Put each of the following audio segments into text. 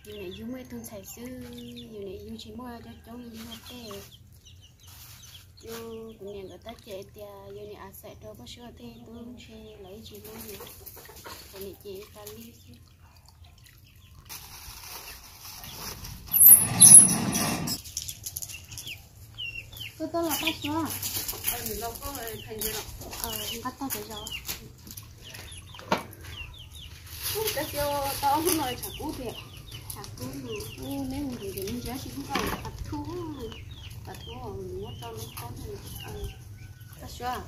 Yus niam yug muaj ib tug ntxhais xwb, yus niam yug tsis muaj coob coob li luag tej. Yus, kuv niam nkawd tab cem tias yus niam a xaim rau Paj Suab tej tub ntshe lawv ib tsis hlub yus, kuv niam ces ib qab li xwb. Koj tuaj los Paj Suab? Nqa tau cov zaub. Koj cia tau ob hnub no tshav kub tiag. Tshav kub no, neb mus ntev ntev me ntsis tsis kub koj pas thuv, pas thuv muab rau lub pob. Paj Suab,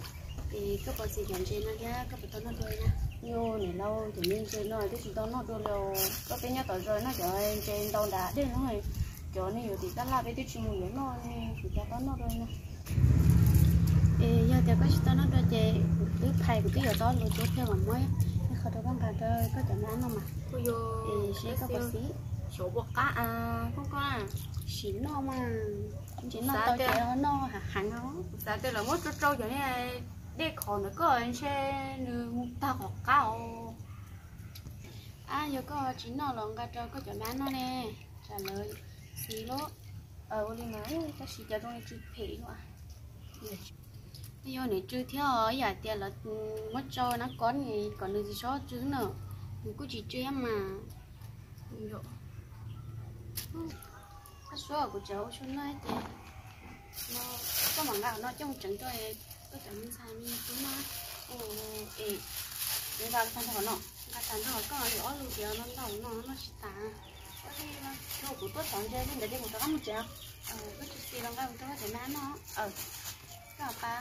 es koj puas xis cov ntses no thiab koj puas tau noj dua na? Yus niam laus, cov me ntses no twb tsis tau noj dua li. Koj peb nyob tom zos noj cov ntses ntau nrad dej no, cov nej yuav tim tab laj peb twb tsis mus yuav noj ne, kuv cas tau noj dua li na. Es yog tias koj tsis tau noj dua ces kuv twb phais, kuv twb yuav tau lus cuab thiab mas muab ib qho rau koj nqa rau koj cov me ab noj mas. Es seb koj puas xis. Xyov puas qab koj, koj sim noj mas, ntses noj tau ces noj heev heev os. Xav tias lawv muab rau rau cov dej khov ntawd koj ntshe nws mus tag qhov qab os. Ab, yog koj tsis noj los nqa rau koj cov me ab noj ne, tsam lawv xis lawm. Ua li mas, tab sis cov zoo li tsis phem li. Yog niam tsw thiab os, ib yam tias lawv muab tsau nab kob kom nws tsis txhob tsw na, nws kuj tsis tsw mas. Koj suab kuv tseem ua su no ces koj mam nqa qhov no coj mus tseev rau koj cov me ntxhais me tub noj. Es kuv nqa tag nrho no, nqa tag nrho koj yuav ob lub diav no ntau no noj tsis tas. Ua li, kuv tuaj txhom ntses li ntawd ces kuv rov qab mus tsev. Koj tsis xis los nqa mus rau koj cov me ab noj. Koj pa,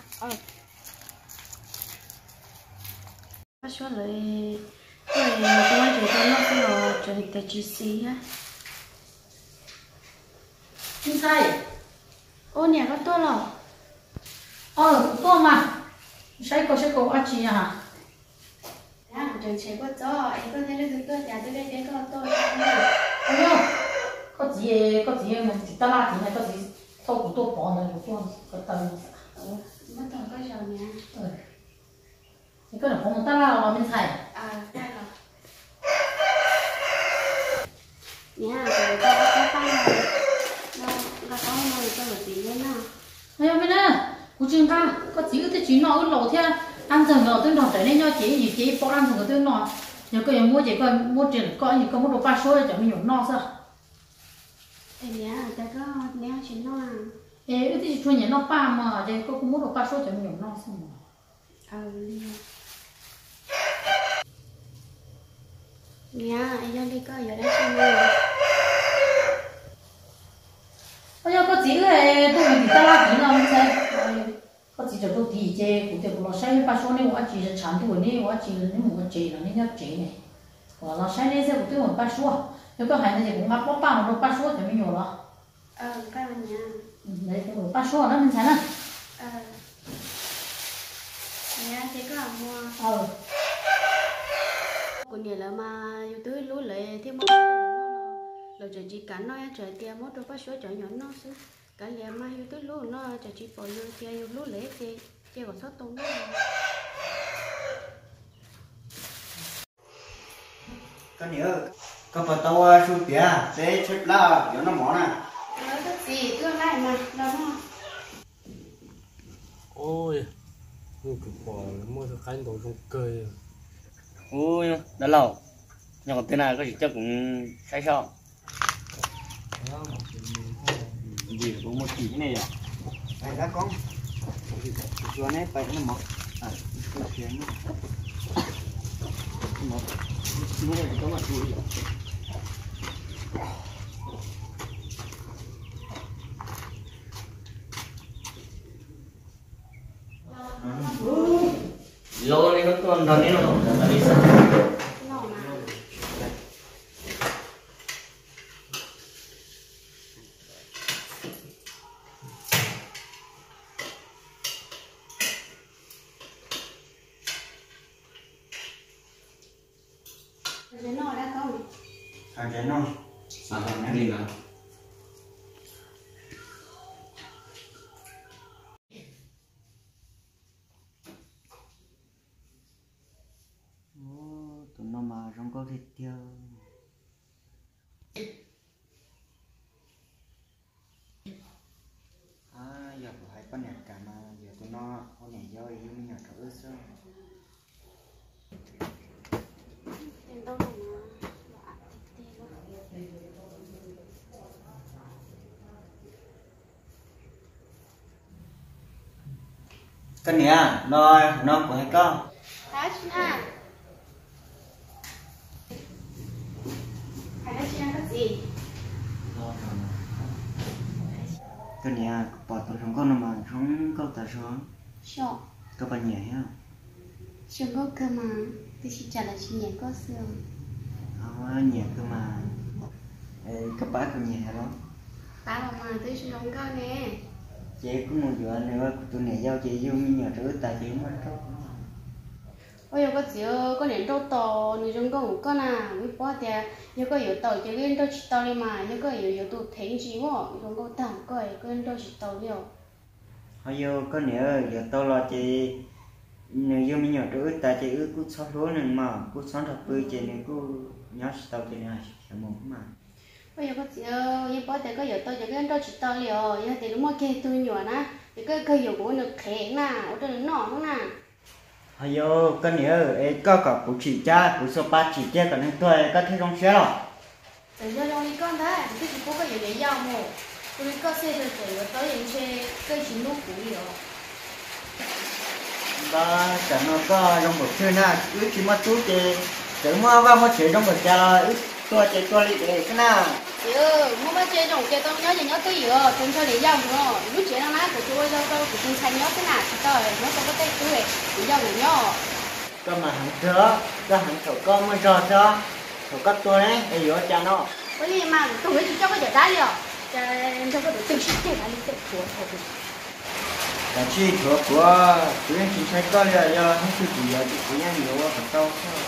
koj suab lawv tuaj mus tub noj ntses rau noj xwb los tseem hais tias tsis xis thiab. Me ntxhais. Ua, niam koj tuaj los? Kuv tuaj mas, saib koj saib koj ua dab tsi na. Kuv tseem tshem kua txob es koj thiaj li tuaj cas twb deb deb koj tuaj. Koj txiv, koj txiv mus tim tab laj tid na, koj txiv thauj kuv tuaj pov ntawd kuv tuaj ko taw. Muab tog koj zaum niam. Es koj niam qhuav mus tab laj los me ntxhais? Niam, kuv nqa tau ob pab no, nqa tau no rau lawv txiv neb noj. Yog me na, kuv tsis nqa, koj txiv wb twb tsis noj wb laus thiab, dab ntxawg nkawd twb nrog raws neb nyob ces ib yim ces ib pob dab ntxawg nkawd twb noj. Yog koj yuav muab ces koj muab rau koj, yog koj muab rau Paj Suab cov me nyuam noj xwb. Es niam, cas koj neb tsis noj? Es wb twb tsis tshua nyiam noj paj mas ces koj kuj muab rau Paj Suab cov me nyuam noj xwb mas. Niam, yog li koj yuav dab tsi no? Yog koj txiv wb tuaj mus tim tab laj tid no me ntxhais, koj txiv tseem tuaj tid ces kuv tias kuv los saib Paj Suab neb ua dab tsi, tshav ntuj neb ua dab tsi, neb mus ua tsev los neb nyob tsev ne. Kuv los saib neb xwb, kuv twb mus Paj Suab, yog koj hais ntawd ces kuv nqa pob paj mus rau Paj Suab cov me nyuam los. Paj Suab na me ntxhais na. Kuv niam lawv mas yus twb hlub lawv thiaj muab, lawv tseem tsis kam noj, tseem hais tias muab rau Paj Suab cov me nyuam noj xwb. Kav liam mas yus twb hlub no, tseem tsis pom yus tias yus hlub lawv ces cia kom txhob tau noj. Koj niam, koj puas tau ua su tiav, peb tshaib plab yuav noj mov na. Koj txiv, twb laj mas los noj. Ua, kuv pom muaj qaib ntau zoo kawg. Ub, dab laug, nyob qhov twg na koj tsis coj kuv saib soj? Kuv muaj kim ne yom. Lauj, neb tuaj nrog neb noj mov tas li xwb. Tus no mas zoo nkauj tiag tiag. Koj niam kam mas yuav tus no ua niam yau yug me nyuam rau wb xwb. Koj niam, no, no kuv hais koj. Koj niam, kuv pom tus hluas nkauj no mas zoo nkauj tas zog. Koj puas nyiam thiab? Zoo nkauj kawg mas, tab sis cas lawv tsis nyiam koj xwb. Nyiam kawg mas. Koj pab kuv nyiam los? Pab los mas, twb zoo nkauj ne. Ces kuv mus yuav nws ua kuv tus niam yau ces yug me nyuam rau wb tas ces muaj nrauj. Ua yog koj txiv, koj niam nrauj tau nws zoo nkauj mus koj na, kuv paub tias yog koj yuav tau ces koj nrauj tsis tau li mas, yog koj yuav yuav tus thev ntsis muaj zoo nkauj tag koj, koj nrauj tsis tau li os. Ho yog koj niam yuav tau los ces nws yug me nyuam rau wb tas ces wb kuj txhob hlub nws mas, kuj txhob nrog pw ces nws kuj nyob tsis tau ces nws hais khiav mus mas. Ua yog koj txiv, yeej paub tias koj yuav tau ces koj nrauj tsis tau li os, yog tias nws muaj kiag tus me nyuam na, ces koj kawg yuav kuv ua nws qhev na, ua rau nws noj no na. Ho yog koj niam, es koj kom kuv tsim cab kuv xuas pa tsim kiag kom nws tuag koj thiaj zoo siab los? Txawm yog zoo li koj ntag, kuv twb tsis pub koj yuav niam yau mus. Ua li koj xwb, txawm yuav tau yeej ntshe koj tsis hlub kuv li os. Npawg, tsam no koj zoo npaum twg na, wb tsis muaj tub ces txawm muaj vaj muaj tsev zoo npaum cas los wb tuag ces tuag li es xwb na. Txiv, muaj vaj tse zoo ces tau nyob ces nyob twj ywm, tsis ntshaw niam yau mus. Lub tsev no na kuv tsuas ua yog rau kuv tus ntxhais nyob xwb na, tsis tau nyob rau koj tej tub, niam yau mus nyob. Koj mas heev tiag, koj heev thaum koj muaj zog thiab, thaum koj tuag ne es yuav ua cas no? Ua li mas kuv tus tsis coj koj cov dab li os, cas nrog koj tus twg sib ceg li tej thuav. Kav tsij thuav kuv, kuv yeej tsis ntshai koj li os, yog hnub twg kuv yuav ces kuv yeej yuav ua kom tau xwb.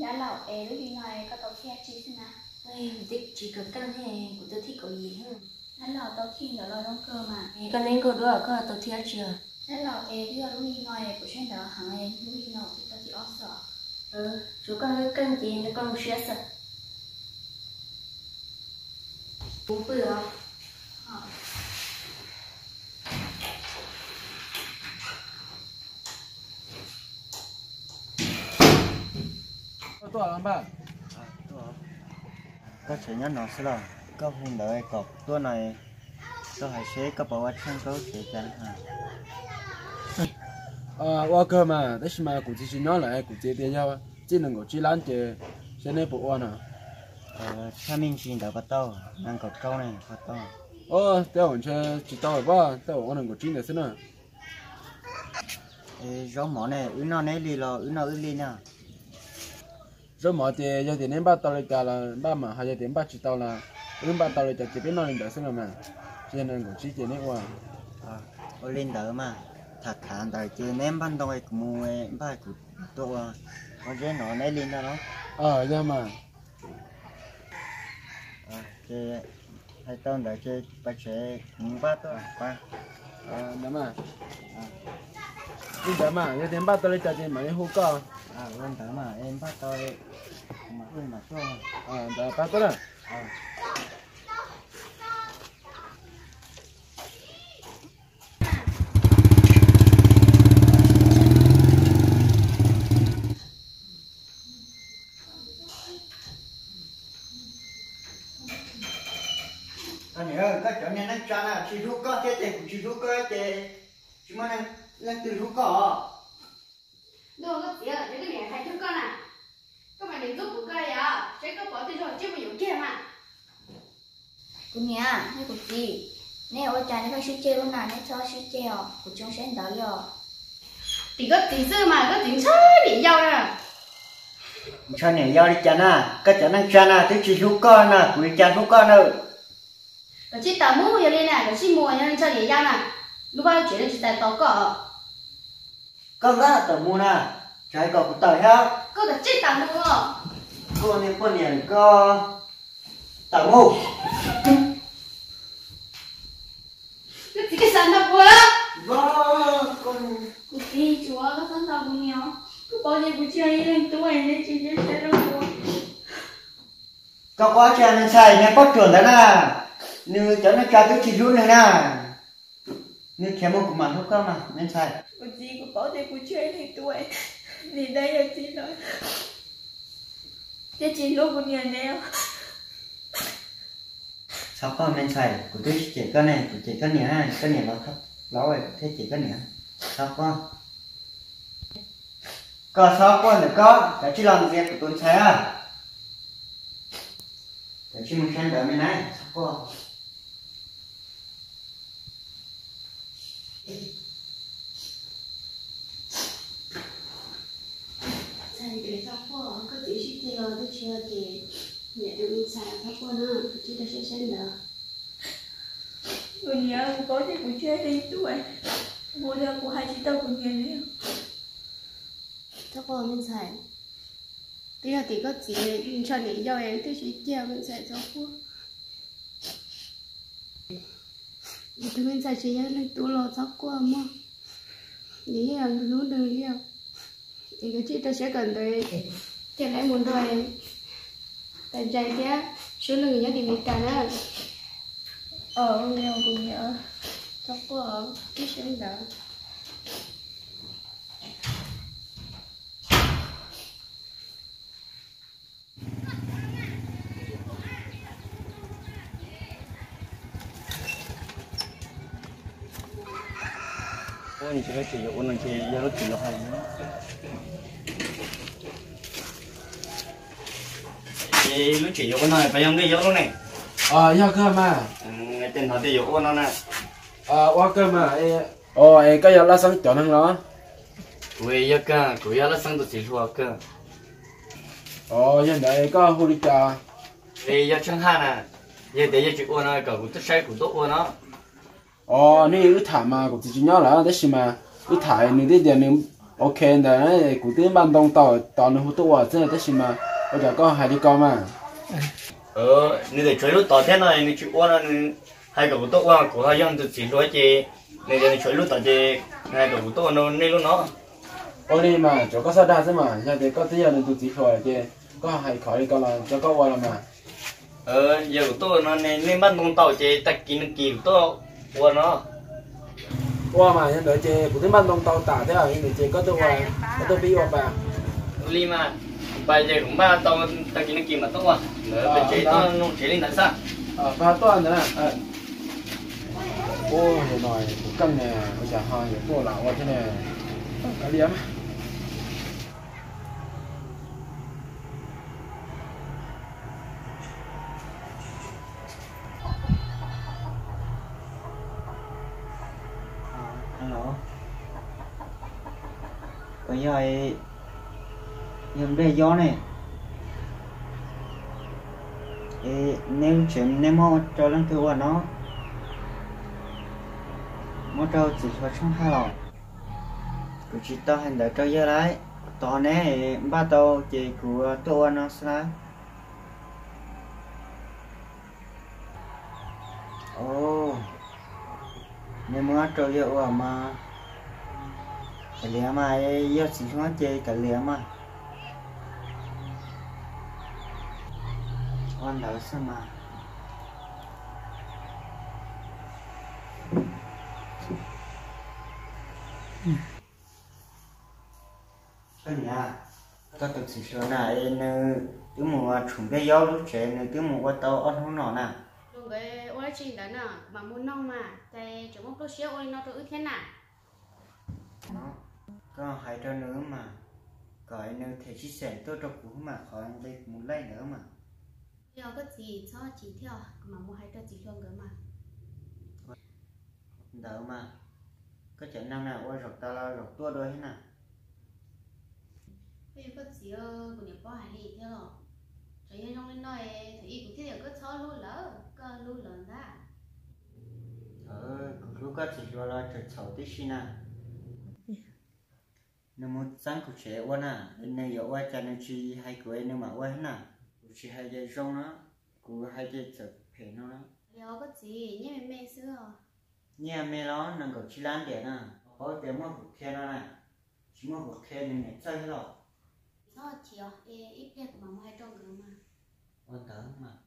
Dab laug, es lub hli no koj tau thiab tsis xwb na? Twb tsis kawm keej thiab, kuv twb thib kaum yim. Dab laug, tau thib ntawd los zoo kawg mas. Koj neb nkauj duab koj tau thib dab tsi? Dab laug, es twb yog lub hli no kuv saib ntawd heev, lub hli no kuv twb tau thib ob xwb. Tsuav koj neb keej ces nrog koj zoo siab xwb. Kuv pw os. Koj tseem nyob no xwb los? Koj hu ntawd kom tuaj no, koj hais seb koj puas ua tsheej koj lub tsev cas. Ua kawg mas, tab sis mas kuv txiv tsis nyob lawm, kuv txiv tias yog txij nees nkaum tsib lab ces seb neb puas ua no. Tshaj me ntsis ntawd puas tau? Nees nkaum rau ne puas tau? Tej zaum ntshe tsis tau lawm, tej zaum ua nees nkaum tsib ntawd xwb na. Zaub mov ne, wb noj neb li los wb noj wb li na? Zaub mov ces yog tias neb npaj tau li cas los npaj mas, ho yog tias npaj tsis tau los wb npaj tau li cas ces peb noj li ntawd xwb los mas. Tsis yog nees nkaum tsib ces neb ua. Ua li ntawd mas, tham tham ntawd ces neb npaj ntoo kuv mus npaj kuv tuaj ua pob zeb no neb li ntag los? Yog mas. Ces hais tau ntawd ces pais tsev kuv npaj tuaj. Ntawd mas, li ntawd mas yog tias npaj tau li cas ces mam li hu koj. Ua ntawd mas es npaj tau mas tuaj. Ntawd pab tuaj na. Koj niam, koj cov niag neej tsa na, tsis hlub koj thiab ces kuv tsis hlub koj ces tsis muaj leej twg hlub koj os. Ntuj, koj txiv, yog koj niam hais rau koj na, koj mam li ntxub kuv koj li os, seb koj pov twg zog tseb mus yuav kiag mas. Kuv niam, nej kuv txiv, neb ua cas neb pheej sib ceg lub na, neb txhob sib ceg os, kuv tsis zoo siab ntawd li os. Tim koj txiv xwb mas koj txiv ntshaw niam yau na. Ntshaw niam yau li cas na, koj cov neej tsa na twb tsis hlub koj na, kuv li cas hlub koj na. Koj tsis tau mus yog li na, koj tsis mus yog ntshaw niam yau na. Lub vaj lub tsev tsis tas tos koj. Koj nqa tawm mus na, tsam hais kom kuv tawm thiab. Koj tawm tsij tawm mus. Koj niag poj niam koj tawm mus. Koj txiv, koj xav ntaus kuv lawm. Kuv txiv, tsuav koj txhob ntaus kuv niam. Koj paub tias kuv tsis yog ib leeg tub es neb tsis nyob saib rau kuv. Koj paub tsis, me ntxhais, niag poj ruam ntawd na, nws cov neej tsa twb tsis hlub nws na. Nws khiav mus kuv mam hlub koj mas me ntxhais. Kuv txiv, kuv paub tias kuv tsis yog ib leeg tub, nim no yog txiv hlob thiaj tsis hlub kuv niam ne. Txhob quaj me ntxhais, kuv twb tsis cem koj ne, kuv cem koj niam, koj niam los thab plaub kuv thiaj cem koj niam. Txhob quaj. Koj txhob quaj ntawm koj, koj tsij los ntxias kuv tus ntxhais a. Koj tsij mus sab nraud me na, txhob quaj. Ntxhais, koj txhob quaj, koj txiv sib ceg los twb tsis yog ces niam tus me ntxhais txhob quaj na, koj tsij rau siab sab ntawd. Kuv niam, kuv paub tias kuv tsis yog ib leeg tub, kuv yog kuv hais tsis tau kuv niam li. Txhob quaj me ntxhais, twb yog tim koj txiv ntshaw niam yau es twb sib ceg me ntxhais txhob quaj. Yus tus me ntxhais tsis yog leej tub los txhob quaj mog, nws yeej yog hlub nws li os. Es koj tsij rau siab kom ntawd, ces lawv mus nrog tas ntsais thiab suav lwm nyob tim Meskas na. Kuv niam, txhob quaj, tsij sab ntawd. Lub tsev yuav ua no, pab yog nplej yob lub ne? Yog kawg mas. Tej no tej yuav ua no na. Ua kawg mas. Es koj yog Laj Xeeb cov neeg los? Kuv yog kawg, kuv yog Laj Xeeb tus txiv hluas kawg. Yog ntawd koj hu li cas? Yog Tsheej Haj na. Yog tias yog tsis ua no kom kuv tuaj saib kuv tuaj ua no. Os, nej wb tham mas kuv txiv tsis nyob lawm tab sis mas wb tham nws twb tias nws ok ntawd, kuv twb npaj ntoo tau tos nws hu tuaj ua xwb tab sis mas ua cas koj hais li ko mas. Nws tseem tshuav ib lub tod thiab no nws tsis ua no, nws hais kom kuv tuaj ua, kuv ho yog nws tus txiv hluas ces nws tias nws tshuav ib lub tod ces nws hais kom kuv tuaj ua nej lub no. Ua li mas tsuav koj txhob dag xwb mas, yog tias koj twb yog nws tus txiv hluas ces koj hais khov li ko los tso koj ua los mas. Yog kuv tuaj ua no nej npaj ntoo tau ces tag kis nag kis kuv tuaj ua no. Ua mas, yog ntawd ces kuv twb npaj ntoo tau tas thiab, yog ntawd ces koj tuaj ua, koj tuaj pib ua pas. Li mas, pas ces kuv npaj tau tag kis nag kis mas tuaj ua, ntawd peb tsev tuaj nug tsev li ntawd xwb. Pas tuaj ntawd na. Ua no kuv keej ne, ua cas ho yuav tuaj lam ua thiab ne. Kav liam. Yog, yog nplej yob ne. Es neb lub tsev neb muab rau leej twg ua no? Muab rau txiv hluas Tsheej Haj los? Kuv tsis tau hais ntawd rau yawg lauj, tos neb npaj tau ces kuv tuaj ua no xwb lauj. Os, neb muab rau yawg ua mas, kav liam mas, yog txiv hluas ces kav liam mas. Ua ntawd xwb mas. Koj niam, koj tus txiv hluas na es nws twb mus tshuam nplej yob lub tsev, nws twb mus ua tau ob hnub no na. Nkawd ua dab tsi ntawd na, kuv mam mus noog mas, cas tseem muaj pluaj siab ua li no rau wb thiab na. Koj hais rau nws mas, kom nws them tshwj xeem tuaj rau kuv mas, qhov nqi kuv mus laij ntawd mas. Yog koj txiv, txhob chim thiab, kuv mam mus hais rau txiv hluas nkawd mas. Ntawd mas, koj cov neeg na ua zaum tas los zaum tuaj dua thiab na. Koj yog koj txiv, kuv niam paub hais li thiab los. Tseem yog zoo li no, thaum ub kuv thiaj tias koj txhob hlub lawv, koj hlub lawv ntag. Kuv hlub koj txiv hluas los txawm txhaum tib si na. Nws mus txeeb kuv tsev ua na, nws yuav ua cas nws tsis hais kuv nws mam ua na. Kuv tsis hais ces zoo na, kuv hais ces txawm phem no na. Yog koj txiv, nyiaj me me xwb os. Nyiaj me los nees nkaum tsib lab ntiam na, paub tias muaj kuv qhia no na, tsis muaj kuv qhia nws niam txawj los. Txhob chim, ib pliag kuv mam mus hais rau nkawd mas. Ua ntawd mas.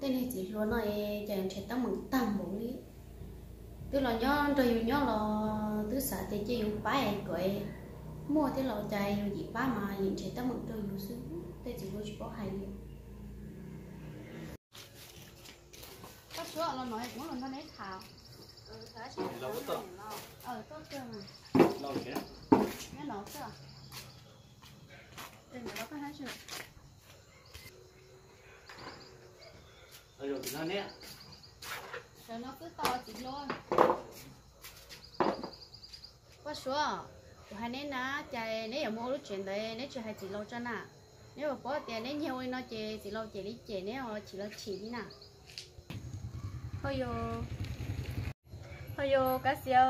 Tej niag txiv hluas no es cas nrhiav teeb meem tag npaum li. Twb los nyob nrog yus nyob los twb xav tias cia yus pab es kom muaj thiab los cas yus yim pab mas yim nrhiav teeb meem rau yus xwb. Tej txiv hluas tsis paub hais li. Koj suav los no kuv muab los nrog neb tham. Tuaj kawg mas. Neb no kawg. Sawv no twb tau txiv hluas. Poj Suav, kuv hais neb na, cas neb yuav mus ua lub tsev ntawd neb tsis hais txiv laus tso na. Neb puas paub tias neb nyiag ua li no ces txiv laus cem li cem neb os, chim los chim li na. Ho yog, ho yog Kab Xia,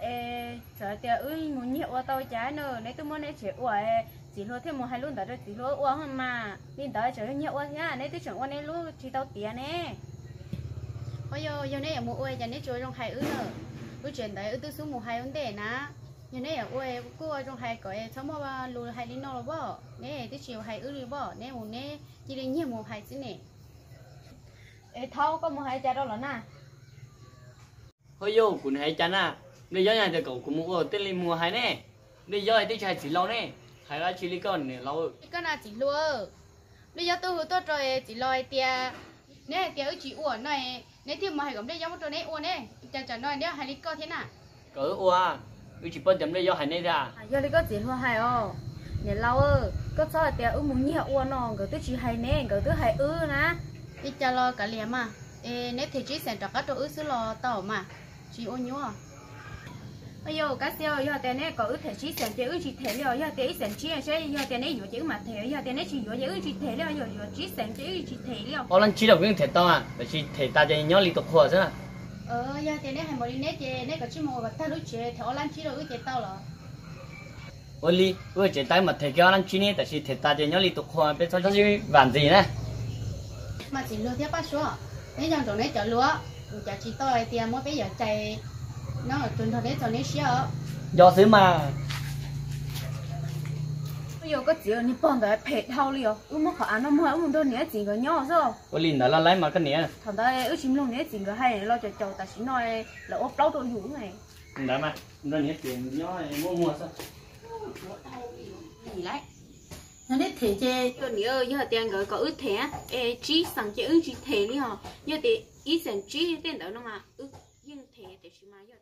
es txawm tias wb mus nyiag ua tau cas na, neb twb muab neb tsev ua, txiv hluas thiaj mus hais lub ntawd rau txiv hluas ua mas. Li ntawd tseem yog nyiag ua thiab, neb twb tseem ua neb lub tsis tau tiav ne. Ho yog, yog neb yuav mus ua cas neb tsis ua zoo hais wb na? Lub tsev ntawd wb twb xub mus hais ua ntej na. Yog neb yuav ua kuj ua zoo hais kom txhob muaj lus hais li no los pom, neb twb tsis hais wb li pom, neb mus neb cia li nyiag mus hais xwb ne. Es thaub koj mus hais cas rau lawv na? Ho yog kuv hais cas na, nplej yob hais tias kom kuv mus ua tej li mus hais ne. Nplej yob twb tsis hais txiv laus ne, hais dab tsi li koj niam laus. Koj na txiv hluas, nplej yob tuaj hu tuaj rau txiv laus hais tias neb hais tias wb tsis ua no, neb thiaj mus hais kom nplej yob muab rau neb ua ne. Cas tsam no neb hais li koj thiab na? Kom wb ua, wb tsis paub tias nplej yob hais neb thiab. Yog li koj txiv hluas hais os, niam laus, koj txhob hais tias wb mus nyiag ua no, nkawd twb tsis hais neb, nkawd twb hais wb na. Li cas los kav liam mas, es neb them tsib xeem rov qab rau wb xwb los tau mas, tsis ua nyuaj. Yog Kab Xia, yog tias neb kom wb them tsib xeem ces wb tsis them li os, yog tias ib xeem tsib seb yog tias neb yuav ces wb mam them, yog tias neb tsis yuav ces wb tsis them li os, yog yuav tsib xeem ces wb tsis them li os. Ob lab tsib los kuv yeej them tau, tab sis them tas ces nyob li tus qhua xwb. Yog tias neb hais npaum li neb ces neb kom tsij mus ua kom tag lub tsev, them ob lab tsib rau wb ces tau los. Ua li, wb tsev tas mas them kiag ob lab tsib ne, tab sis them tas ces nyob li tus qhua, peb txhob sib vam ntxiv na. Mas txiv hluas thiab Paj Suav, neb nco ntsoov neb cov lus, kuv cov tsis tau hais tias muab peb yawm cais no tuaj nrog neb txaus neb siab os. Nco xwb mas. Yog koj txiv niag pog ntawd phem dhau li os, wb muab qhov av no muag wb mus nrog niam txiv nkawd nyob xwb. Ua li ntawd los laib mas koj niam. Thaum ntawd wb tsis mloog niam txiv nkawd hais los caum caum tam sim no lawv ua plaub rau yus ne. Ntawd mas nrog niam txiv nyob muaj muag xwb. Yog neb them ces yog niam, yog tias nkawd kom wb them es tsib xeem ces wb tsis them li os. Yog tias ib xeem tsib tej ntawd no mas wb yeej them, tiam sis mas yog